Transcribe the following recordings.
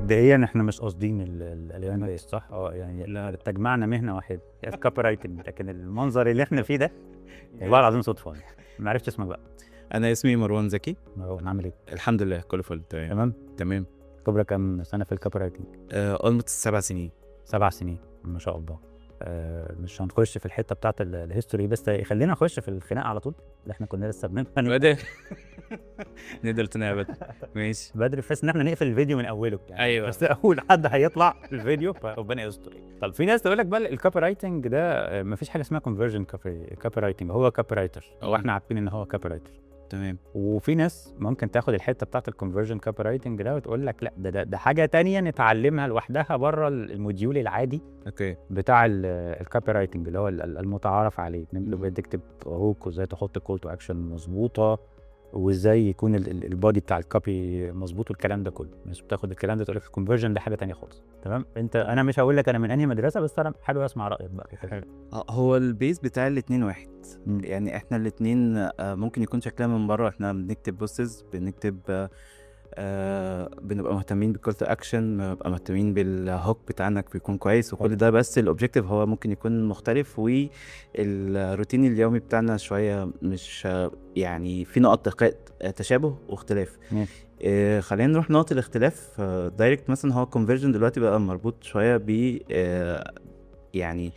مبدئيا احنا مش قاصدين الالوان، صح؟ يعني لا، تجمعنا مهنة واحدة copywriting، لكن المنظر اللي احنا فيه ده والله العظيم صدفه. يعني ما عرفتش اسمك بقى. انا اسمي مروان زكي. مروان، عامل ايه؟ الحمد لله، كله فل، تمام. تمام. تمام. خبره كام سنة في ال copywriting؟ almost 7 سنين. 7 سنين، ما شاء الله. مش هنخش في الحتة بتاعت ال history، بس خلينا نخش في الخناقة على طول اللي احنا كنا لسه بنتخانق. بدأ نقدر تنابت، ماشي. بدري بحيث ان احنا نقفل الفيديو من اوله يعني. ايوه. بس اول حد هيطلع في الفيديو فربنا يستر. طب في ناس تقول لك بقى ال copywriting ده ما فيش حاجة اسمها conversion copywriting، هو copywriter او احنا عارفين ان هو copywriter. وفي ناس ممكن تاخد الحتة بتاعت ال conversion copywriting ده وتقول لك لا، ده حاجة تانية نتعلمها لوحدها بره ال module العادي بتاع ال copywriting اللي هو المتعارف عليه، ان انت تكتب hook وازاي تحط call to action مظبوطة وازاي يكون ال body بتاع ال copy مظبوط والكلام ده كله. الناس بتاخد الكلام ده تقول لك ال conversion ده حاجة تانية خالص. تمام، انت انا مش هقول لك انا من انهي مدرسه، بس انا حابب اسمع رايك بقى. هو ال base بتاع الاتنين واحد. يعني احنا الاتنين ممكن يكون شكلنا من بره احنا بنكتب posts، بنكتب بنبقى مهتمين بال call to action، بنبقى مهتمين بال hook بتاعنا بيكون كويس وكل ده، بس ال objective هو ممكن يكون مختلف، والروتين اليومي بتاعنا شوية مش يعني في نقط تشابه واختلاف. خلينا نروح نقط الاختلاف direct. مثلا هو conversion دلوقتي بقى مربوط شوية ب يعني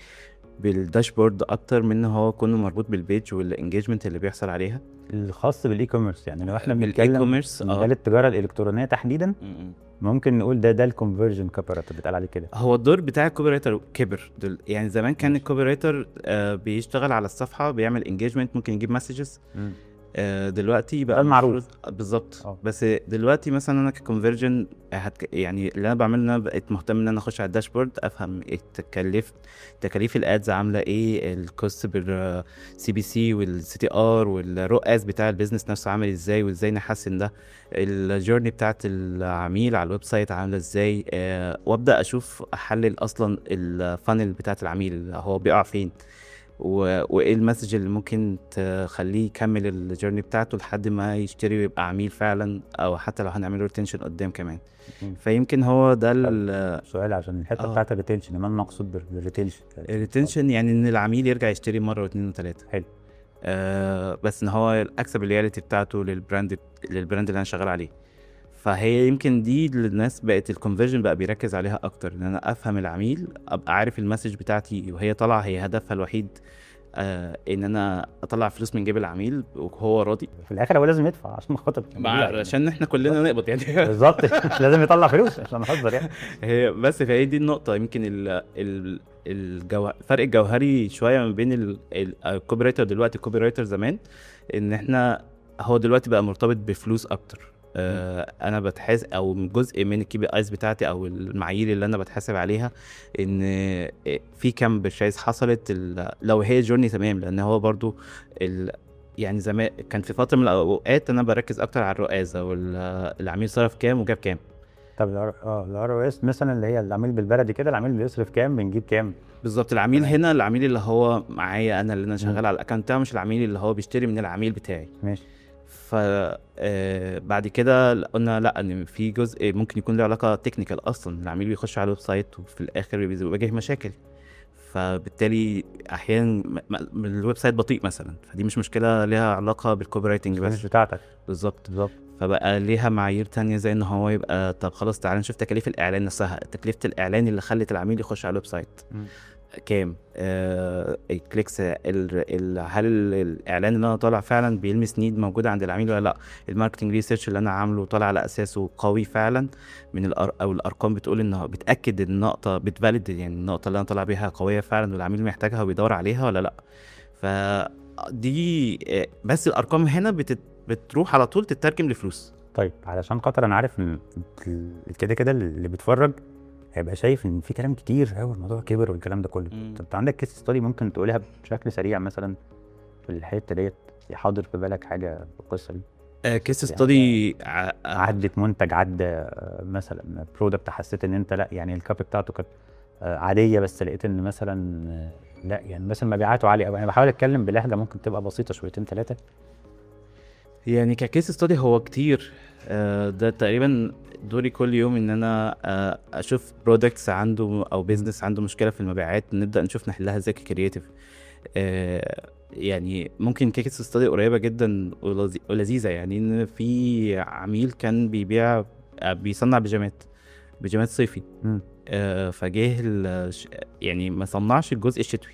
بال dashboard اكتر من ان هو كونه مربوط بال page وال engagement اللي بيحصل عليها. الخاص بال e-commerce، يعني لو احنا بالاي بنتكلم كوميرس. مجال التجارة الالكترونية تحديدا، ممكن نقول ده ال conversion copywriter بيتقال عليه كده. هو الدور بتاع ال copywriter كبر يعني زمان كان ال copywriter بيشتغل على الصفحه، بيعمل engagement، ممكن يجيب messages. دلوقتي بقى ده المعروف. بالظبط. بس دلوقتي مثلا انا ك conversion يعني اللي انا بعمله ان انا بقيت مهتم ان انا اخش على ال dashboard، افهم ايه التكلف، تكاليف ال ads عامله ايه، ال cost per CPC وال CTR وال ROAS بتاع ال business نفسه عامل ازاي، وازاي نحسن ده، ال journey بتاعت العميل على ال website عامله ازاي، وابدا اشوف احلل اصلا ال funnel بتاعت العميل، هو بيقع فين وايه ال message اللي ممكن تخليه يكمل ال journey بتاعته لحد ما يشتري ويبقى عميل فعلا، او حتى لو هنعمله retention قدام كمان. فيمكن هو ده سؤال عشان الحتة بتاعت ال retention، ما المقصود بال retention؟ ال retention يعني ان العميل يرجع يشتري مرة واثنين وثلاثه. بس ان هو اكسب ال loyalty بتاعته لل brand اللي انا شغال عليه. فهي يمكن دي اللي الناس بقت ال conversion بقى بيركز عليها اكتر، ان انا افهم العميل، ابقى عارف ال message بتاعتي وهي طالعه هي هدفها الوحيد ان انا اطلع فلوس من جيب العميل وهو راضي. في الاخر هو لازم يدفع عشان خاطر عشان احنا كلنا نقبض يعني. بالظبط، لازم يطلع فلوس عشان نهزر يعني. هي بس فهي دي النقطة، يمكن ال ال الفرق الجوهري شوية ما بين ال copywriter دلوقتي ال copywriter زمان، ان احنا هو دلوقتي بقى مرتبط بفلوس اكتر. انا بتحس او جزء من ال KPIs بتاعتي او المعايير اللي انا بتحاسب عليها ان في كام purchase حصلت، لو هي journey تمام، لان هو برضو يعني زمان كان في فترة من الاوقات انا بركز اكتر على ال ROAS او العميل صرف كام وجاب كام. طب ال ROAS مثلا اللي هي العميل، بالبلدي كده العميل بيصرف كام بنجيب كام. بالظبط، العميل هنا العميل اللي هو معايا انا، اللي انا شغال على ال account بتاعه، مش العميل اللي هو بيشتري من العميل بتاعي. ف بعد كده قلنا لا، ان في جزء ممكن يكون له علاقة technical اصلا، العميل بيخش على ال website وفي الاخر بيواجه مشاكل، فبالتالي احيانا ال website بطيء مثلا، فدي مش مشكلة ليها علاقة بال copywriting مش بس. بتاعتك. بالظبط. فبقى ليها معايير تانية، زي ان هو يبقى طب خلاص تعالى نشوف تكاليف الاعلان نفسها، تكلفة الاعلان اللي خلت العميل يخش على ال website كام، ال clicks، هل الاعلان اللي انا طالع فعلا بيلمس need موجودة عند العميل ولا لا، ال marketing research اللي انا عامله طالع على اساسه قوي فعلا من او الارقام بتقول انه بتاكد النقطه، بت validate يعني النقطة اللي انا طالع بيها قوية فعلا والعميل محتاجها وبيدور عليها ولا لا. فدي بس الارقام هنا بتروح على طول تترجم لفلوس. طيب، علشان خاطر انا عارف ان كده كده اللي بيتفرج هيبقى شايف ان في كلام كتير قوي، الموضوع كبر والكلام ده كله. طب انت عندك case study ممكن تقولها بشكل سريع مثلا في الحتة ديت؟ حاضر في بالك حاجة في القصة دي؟ case study؟ عدت منتج عدى مثلا product حسيت ان انت لا يعني ال copy بتاعته كانت عاديه، بس لقيت ان مثلا لا يعني مثلا مبيعاته عالية قوي. انا بحاول اتكلم بلهجة ممكن تبقى بسيطة شويتين ثلاثه. يعني ك case study هو كتير. ده تقريبا دوري كل يوم، ان انا اشوف products عنده او business عنده مشكلة في المبيعات، نبدا نشوف نحلها ازاي ك creative. يعني ممكن case study قريبه جدا ولذيذه، يعني ان في عميل كان بيبيع بيصنع بيجامات صيفي. فجه يعني ما صنعش الجزء الشتوي.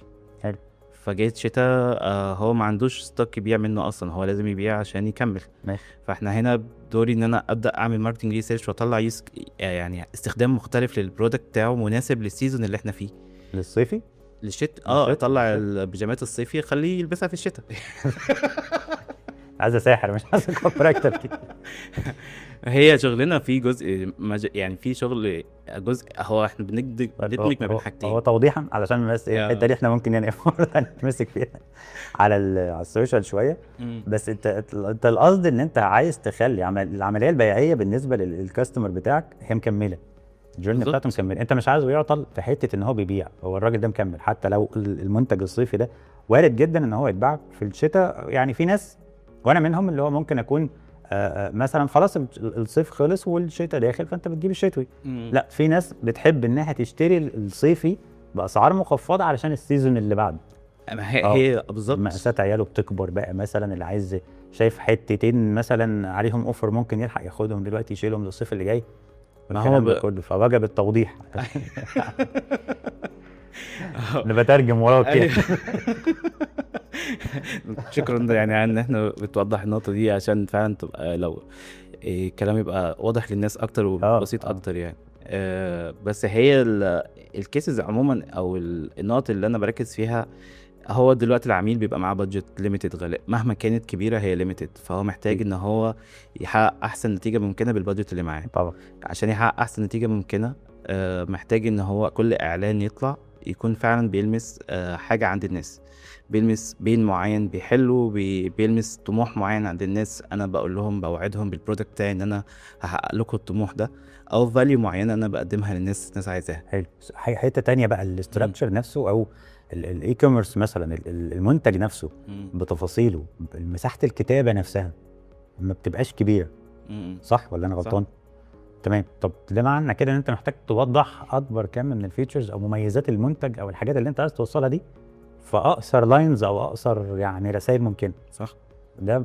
فجه الشتاء، هو ما عندوش stock يبيع منه اصلا، هو لازم يبيع عشان يكمل. فاحنا هنا دوري ان انا ابدا اعمل marketing research واطلع use، يعني استخدام مختلف لل product بتاعه مناسب لل season اللي احنا فيه. للصيفي؟ للشتاء، اه. للشتاء؟ طلع البيجامات الصيفي، خليه يلبسها في الشتاء. عايزه ساحر، مش عايزه copywriter. هي شغلنا في جزء يعني في شغل جزء هو احنا بندمج ما بين حاجتين. هو توضيحا علشان بس ايه، الحتة دي احنا ممكن يعني مرة تانية نتمسك فيها على ال social شويه. بس انت القصد ان انت عايز تخلي العملية البيعيه بالنسبة لل customer بتاعك هي مكمله، ال journey بتاعته مكمله، انت مش عايزه يعطل في حتة ان هو بيبيع. هو الراجل ده مكمل حتى لو المنتج الصيفي ده وارد جدا ان هو يتباع في الشتاء. يعني في ناس وانا منهم اللي هو ممكن اكون مثلا خلاص الصيف خلص والشتاء داخل، فانت بتجيب الشتوي. لا، في ناس بتحب انها تشتري الصيفي باسعار مخفضة علشان ال season اللي بعده. ما هي هي بالظبط. مقاسات عياله بتكبر بقى مثلا، اللي عايز شايف حتتين مثلا عليهم offer ممكن يلحق ياخدهم دلوقتي يشيلهم للصيف اللي جاي. ما هو والكلام ده كله، فوجب التوضيح. انا بترجم وراك يعني. شكرا يعني ان احنا بتوضح النقطة دي عشان فعلا تبقى لو الكلام يبقى واضح للناس اكتر وبسيط اكتر يعني. بس هي ال cases عموما او النقط اللي انا بركز فيها، هو دلوقتي العميل بيبقى معاه budget limited، غالبا مهما كانت كبيرة هي limited، فهو محتاج ان هو يحقق احسن نتيجة ممكنة بال budget اللي معاه. عشان يحقق احسن نتيجة ممكنه، محتاج ان هو كل اعلان يطلع يكون فعلا بيلمس حاجة عند الناس، بيلمس pain معين بيحله، بيلمس طموح معين عند الناس. انا بقول لهم، بوعدهم بال product بتاعي ان انا هحقق لكم الطموح ده، او value معينة انا بقدمها للناس، الناس عايزاها. حلو. حتة تانية بقى، ال structure نفسه او ال e-commerce مثلا، المنتج نفسه بتفاصيله، مساحة الكتابة نفسها ما بتبقاش كبيره، صح ولا انا صح. غلطان؟ تمام. طب ده معنى كده ان انت محتاج توضح اكبر كم من ال features او مميزات المنتج او الحاجات اللي انت عايز توصلها دي في اقصر lines او اقصر يعني رسائل ممكنه. صح.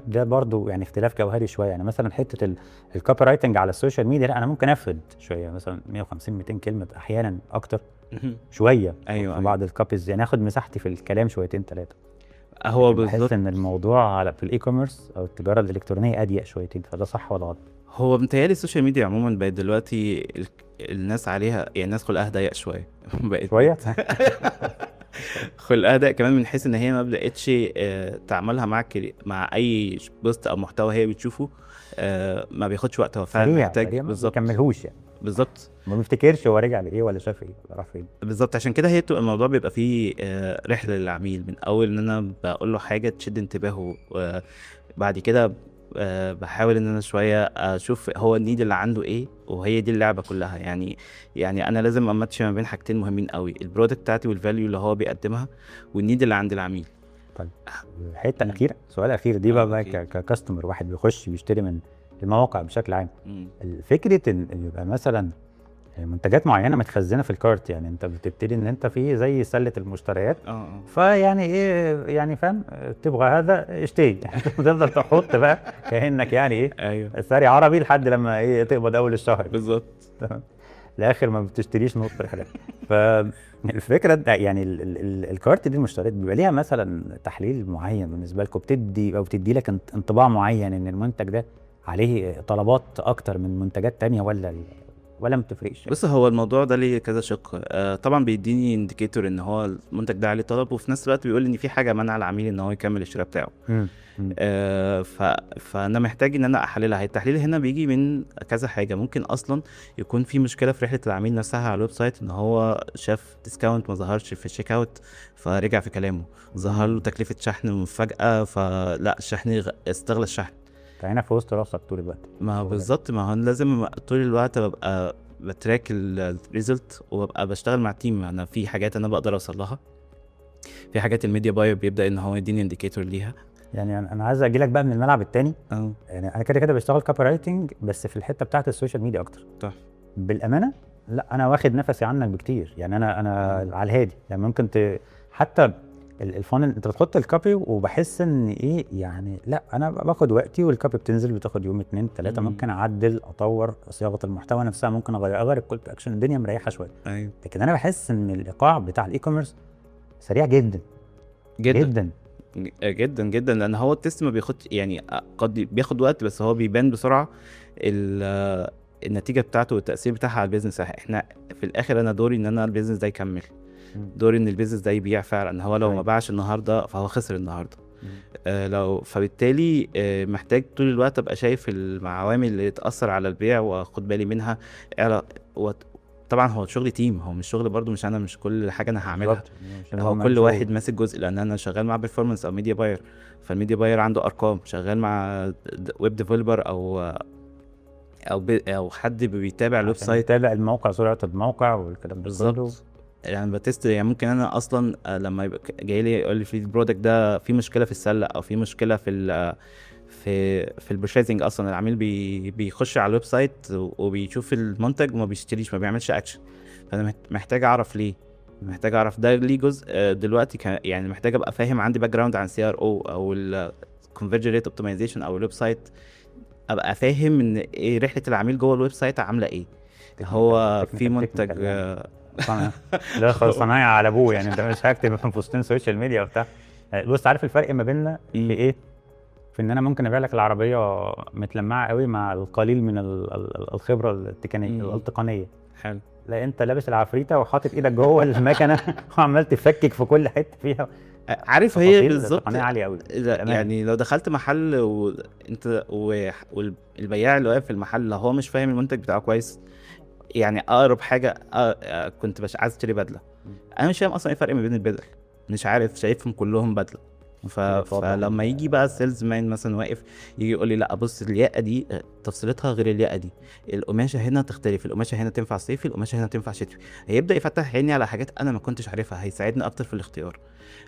ده برضو يعني اختلاف جوهري شويه. يعني مثلا حتة ال copywriting على ال social media، لا انا ممكن افرد شويه، مثلا 150 200 كلمه، احيانا اكتر شوية في بعض ال copies، يعني اخد مساحتي في الكلام شويتين ثلاثه. هو بحس بالظبط. ان الموضوع على في ال e-commerce او التجارة الالكترونية اضيق شويتين، فده صح ولا غلط؟ هو متهيألي ال social media عموما بقت دلوقتي الناس عليها، يعني الناس خلقها ضيق شوية بقت. شويه. خلقها ضيق كمان من حيث ان هي ما بدأتش تعملها مع اي post او محتوى هي بتشوفه، ما بياخدش وقت، هو فعلا سريع محتاج سريع، ما بالظبط. بيكملهوش يعني. بالظبط. ما بيفتكرش هو رجع لايه ولا شاف ايه ولا راح فين. بالظبط. عشان كده هي بتبقى الموضوع بيبقى فيه رحله للعميل، من اول ان انا بقول له حاجة تشد انتباهه، بعد كده بحاول ان انا شوية اشوف هو ال need اللي عنده ايه، وهي دي اللعبة كلها يعني. يعني انا لازم اماتش ما بين حاجتين مهمين قوي، ال product بتاعتي وال value اللي هو بيقدمها وال need اللي عند العميل. طيب، حتة اخيره، سؤال اخير دي بقى ك customer واحد بيخش بيشتري من المواقع بشكل عام، فكرة ان يبقى مثلا منتجات معينة متخزنه في ال cart، يعني انت بتبتدي ان انت في زي سله المشتريات، فيعني ايه يعني فاهم، تبغى هذا اشتري، تفضل تحط بقى كانك يعني ايه ساري عربي لحد لما ايه تقبض اول الشهر. تمام، لاخر ما بتشتريش نص الحاجات. فالفكرة ده يعني ال cart دي المشتريات بيبقى ليها مثلا تحليل معين بالنسبة لكم، بتدي او بتدي لك انطباع معين ان المنتج ده عليه طلبات اكتر من منتجات تانية ولا ما بتفرقش؟ بص، هو الموضوع ده ليه كذا شق. طبعا بيديني indicator ان هو المنتج ده عليه طلب، وفي نفس الوقت بيقول لي ان في حاجة منع العميل ان هو يكمل الشراء بتاعه. فانا محتاج ان انا احللها. التحليل هنا بيجي من كذا حاجه، ممكن اصلا يكون في مشكلة في رحله العميل نفسها على ال website، ان هو شاف discount ما ظهرش في ال checkout فرجع في كلامه، ظهر له تكلفة شحن مفاجاة فلا الشحن استغلى الشحن. هنا في وسط راسك طول الوقت. ما هو بالظبط، ما هو لازم طول الوقت ببقى ب track ال result وببقى بشتغل مع team. انا في حاجات انا بقدر اوصل لها، في حاجات ال media buyer بيبدا ان هو يديني indicator ليها. يعني انا عايز اجي لك بقى من الملعب التاني. يعني انا كده كده بشتغل copywriting، بس في الحتة بتاعت ال social media اكتر. تحفة. بالامانة لا، انا واخد نفسي عنك بكتير، يعني انا على الهادي، يعني ممكن حتى ال funnel انت بتحط ال copy وبحس ان ايه، يعني لا انا باخد وقتي، وال copy بتنزل بتاخد يوم اتنين تلاته، ممكن اعدل، اطور صياغة المحتوى نفسها، ممكن اغير ال call to action، الدنيا مريحه شويه. لكن انا بحس ان الايقاع بتاع ال e-commerce سريع جدا. جدا. جدا. جدا جدا، لان هو ال test ما بياخدش، يعني قد بياخد وقت بس هو بيبان بسرعة النتيجة بتاعته والتاثير بتاعها على ال business. احنا في الاخر انا دوري ان انا ال business ده يكمل، دوري ان ال business ده يبيع فعلا. هو لو ما باعش النهارده فهو خسر النهارده. لو فبالتالي محتاج طول الوقت ابقى شايف العوامل اللي تاثر على البيع واخد بالي منها. طبعا هو شغل team، هو مش شغل برضو، مش انا، مش كل حاجة انا هعملها. مش هو كل واحد ماسك جزء، لان انا شغال مع performance او media buyer، فال media buyer عنده ارقام، شغال مع web developer او حد بيتابع الويب عشان site. يتابع الموقع، سرعة الموقع والكلام ده كله. بالظبط. يعني ب test، يعني ممكن انا اصلا لما يبقى جاي لي يقول لي في ال product ده في مشكلة في السلة او في مشكلة في ال purchasing، اصلا العميل بيخش على ال website وبيشوف المنتج وما بيشتريش، ما بيعملش اكشن، فانا محتاج اعرف ليه، محتاج اعرف ده ليه جزء دلوقتي يعني محتاج ابقى فاهم، عندي background عن CRO او ال conversion rate optimization او ال website، ابقى فاهم ان ايه رحله العميل جوه ال website عامله ايه. هو في منتج technical يعني. لا خلاص، صنايعي على ابوه، يعني انت مش هكتب في بوستين social media وبتاع. بص، عارف الفرق ما بيننا في ايه؟ في ان انا ممكن ابيع لك العربية متلمعه قوي مع القليل من الخبرة التقنية التقنيه. لا، انت لابس العفريته وحاطط ايدك جوه المكنه وعمال تفكك في كل حتة فيها. عارف هي تفاصيل بالظبط تقنية عالية قوي. يعني لو دخلت محل وانت والبياع اللي واقف في المحل لو هو مش فاهم المنتج بتاعه كويس، يعني اقرب حاجة كنت عايز اشتري بدله، انا مش فاهم اصلا ايه الفرق ما بين البدل، مش عارف، شايفهم كلهم بدله. بتوضح فلما يجي بقى ال salesman مثلا واقف يجي يقول لي لا بص، الياقه دي تفصيلتها غير الياقه دي، القماشه هنا تختلف، القماشه هنا تنفع صيفي، القماشه هنا تنفع شتوي، هيبدا يفتح عيني على حاجات انا ما كنتش عارفها، هيساعدني اكتر في الاختيار.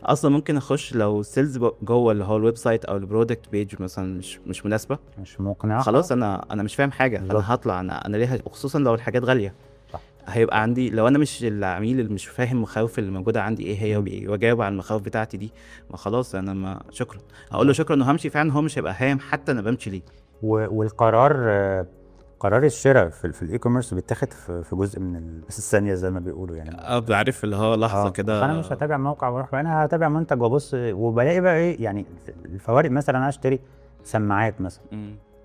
اصلا ممكن اخش لو ال sales جوه اللي هو ال website او ال product page مثلا مش مناسبة، مش مقنعه، خلاص انا مش فاهم حاجة، انا هطلع، انا ليه؟ خصوصا لو الحاجات غاليه. هيبقى عندي لو انا مش العميل اللي مش فاهم مخاوف اللي موجودة عندي ايه هي واجاوب على المخاوف بتاعتي دي، ما خلاص انا ما شكرا، هقول له شكرا وهمشي. فعلا هو مش هيبقى فاهم حتى انا بمشي ليه. والقرار قرار الشراء في ال e-commerce بيتاخد في جزء من الثانية زي ما بيقولوا يعني. اه، عارف اللي هو لحظة كده. فانا مش هتابع موقع واروح، انا هتابع منتج وابص وبلاقي بقى ايه يعني الفوارق. مثلا انا اشتري سماعات مثلا،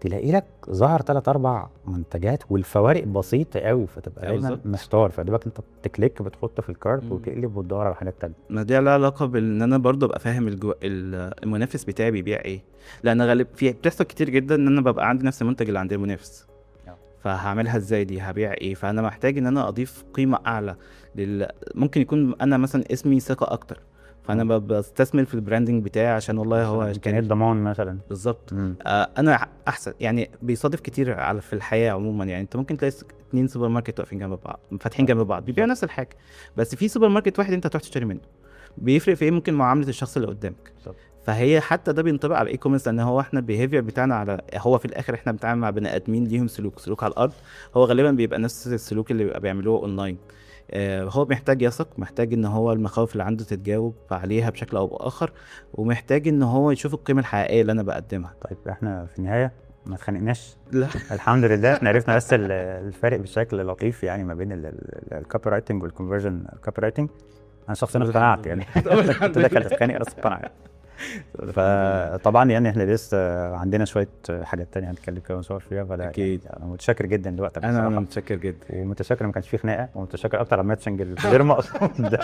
تلاقي لك ظهر ثلاث اربع منتجات والفوارق بسيطة قوي، فتبقى دايما محتار، فدلوقتي انت بت click، بتحط في ال cart وتقلب وتدور على حاجات تانية. ما دي لها علاقة بان انا برضه ابقى فاهم المنافس بتاعي بيبيع ايه، لان غالب في بتحصل كتير جدا ان انا ببقى عندي نفس المنتج اللي عند المنافس، فهعملها ازاي دي؟ هبيع ايه؟ فانا محتاج ان انا اضيف قيمة اعلى ممكن يكون انا مثلا اسمي ثقة اكتر، فانا بستثمر في ال branding بتاعي عشان والله هو امكانية ضمان مثلا. بالظبط. انا احسن، يعني بيصادف كتير على في الحياة عموما، يعني انت ممكن تلاقي اتنين سوبر ماركت واقفين جنب بعض، فاتحين جنب بعض، بيبيعوا نفس الحاجه، بس في سوبر ماركت واحد انت هتروح تشتري منه، بيفرق في ايه؟ ممكن معاملة الشخص اللي قدامك. فهي حتى ده بينطبق على ال e-commerce، لان هو احنا ال behavior بتاعنا على هو في الاخر احنا بنتعامل مع بني ادمين ليهم سلوك على الارض، هو غالبا بيبقى نفس السلوك اللي بيبقى بيعملوه اونلاين. هو محتاج يثق، محتاج ان هو المخاوف اللي عنده تتجاوب عليها بشكل او باخر، ومحتاج ان هو يشوف القيمة الحقيقية اللي انا بقدمها. طيب، احنا في النهاية ما اتخانقناش. لا. الحمد لله، احنا عرفنا بس الفرق بشكل لطيف يعني ما بين ال copywriting وال conversion copywriting. انا شخصيا اقتنعت يعني، كنت داخل اتخانق بس اقتنعت. فطبعا يعني احنا لسه عندنا شوية حاجات تانية هنتكلم فيها ونصور فيها، فلا. أكيد. يعني انا متشكر جدا لوقتك انا بصراحة. متشكر جدا. ومتشكر ما كانش فيه خناقه، ومتشكر اكتر على ال matching الغير مقصود ده.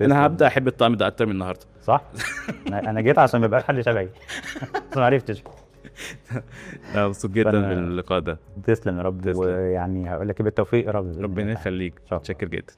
انا هبدا احب الطقم ده اكتر من النهارده. صح؟ انا جيت عشان ما يبقاش حد شبهي بس ما عرفتش. لا، مبسوط جدا باللقاء باللقاء ده. تسلم يا رب. تسلم. ويعني هقول لك إيه، بالتوفيق يا رب. ربنا يخليك. إن شاء الله. متشكر جدا.